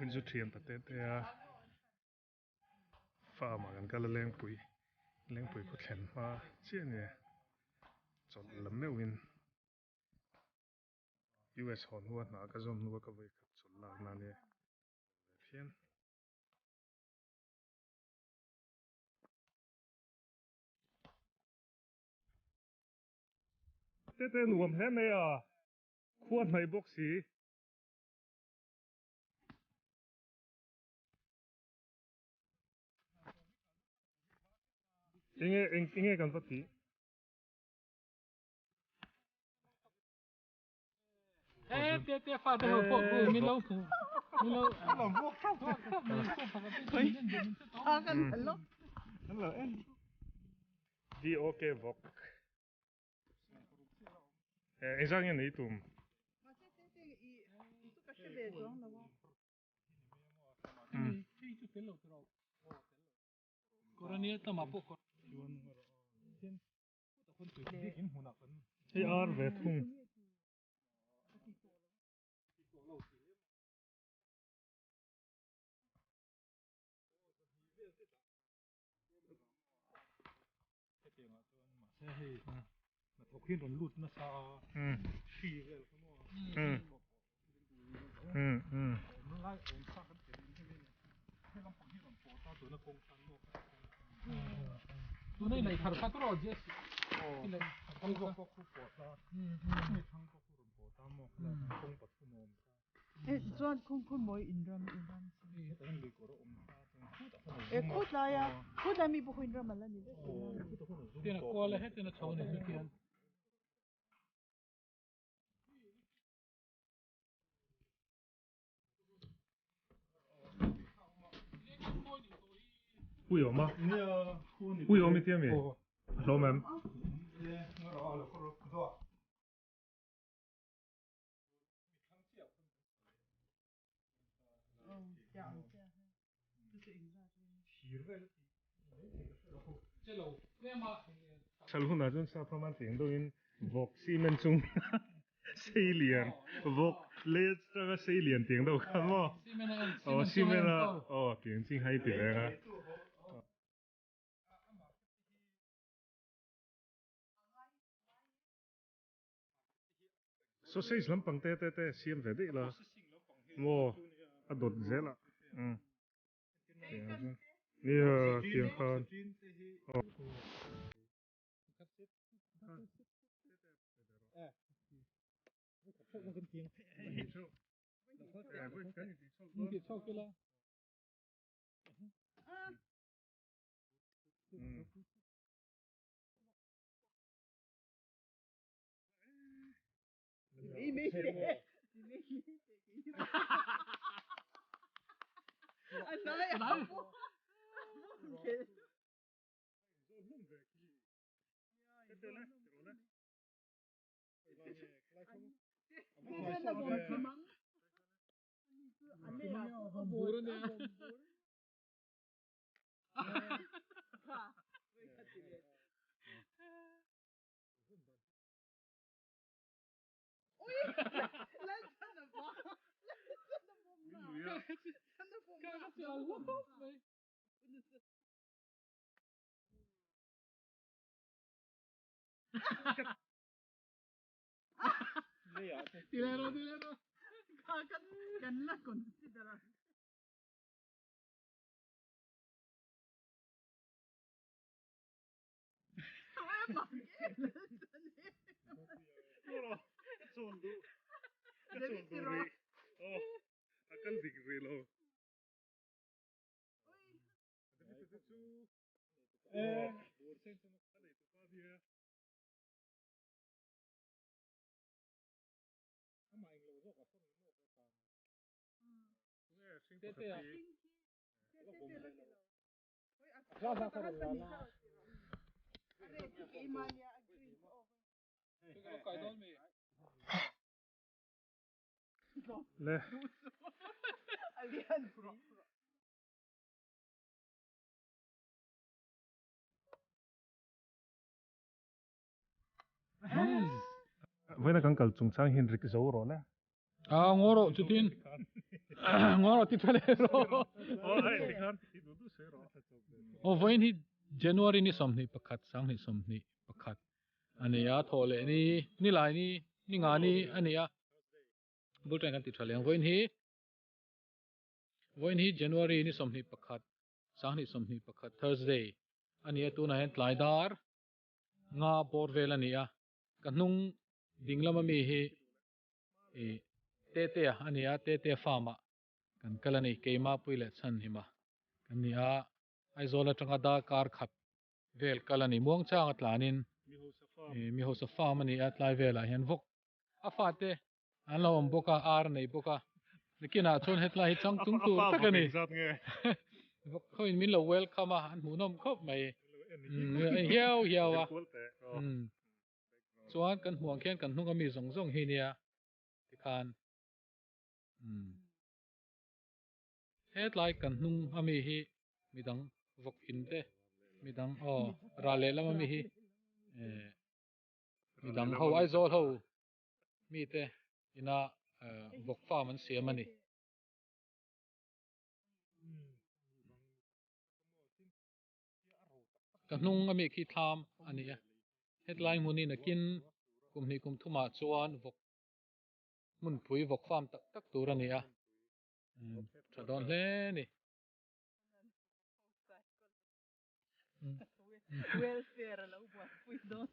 Hun chu thian ta te te a farm ah kan kal a lengpui lengpui khaw thlen hma chiah a ni chawlh la meuhin US hawn hnu a hna ka zawm hnu a ka vawikhat chawlh lak na ania ve phian. Te te nuam hle mai a khua hnaih bawk si. Enge eng enge kan va tih? E te te fa te ho pawh ku min lo hmu min lo lo vuak thap Tha kan lo. An lo en. VOK vok. Engzat nge nei tum? Hei ar ve thung. Hetiangah chuan mahse hei hnathawk hi rawn lut nasa a, hri vel kha maw awm lai awm sa kan tel in hemi he lampang hi rawn pawt a tuna kawng khan maw tuna inei thar kha tawrh Jess thang zawk pawh khu pawt a mi thang pawh khu rawn pawt a maw kawng pathum a awm kha. E chuan khung khun mawi in ram in ram chi. E khut lai a khut lai mi pawh khu in ram ala ni vek thin a. Tian a kual a hetin a chho a ni chu khian. Ui awm a. Ui awm i tia mi? A hlawm em? Thal hunah chuan sap ram an tih ang deuhin vawk cement chung sei lian vawk lei atanga sei lian tih ang deuh kha maw aw cement a aw tih ang chi kha i ti reng a. Sausage lampang te te te siam ve daih la maw a dawt zel a umm nia tiang khan aw. A kal dik rih lo. Le. Vawiina kan kal chungchang hian rik zo rawh le. A ngaw rawh chutin. Ngaw rawh ti tha leh rawh. Aw hei tikhan i duh duh sawi rawh. Aw vawiin hi January ni 21 2021 a ni a, thawh leh ni ni lai ni ni nga ni a ni a. Bul ṭan kan ti tha leh ang vawiin hi vawiin hi January ni 21 2021 Thursday a ni a, tunah hian tlai dar nga bawr vel a ni a, ka hnung ding lama mi hi ih Tetea a ni a, Tetea farm ah kan kal a ni, keimah pui leh chhan hima kan ni a, Aizawl atanga darkar khat vel kal a ni, muangchang a tlanin ih mi hausa farm a ni a, tlai velah hian vawk a fate an lo awm bawk a, ar a nei bawk a, nikinah chuan hetlai hi changtlung tur tak a ni, vawk khawiin min lo welcome a, an hmuhnawm khawp mai, hiau hiau a. Chuan kan hmuh ang khian kan hnung ami zawng zawng hi nia tikhan umm hetlai kan hnung ami hi midang vawk in te midang aw ral lehlam ami hi eh midang ho Aizawl ho mi te ina vawk farm an siam a ni. Ka hnung ami khi thlam a ni a, hetlai hmunin nakin kum hnih kum thumah chuan vawk hmunpui vawk farm tak tak tur a ni a, tha dawn hle a ni. Welfare a lo buaipui dawn.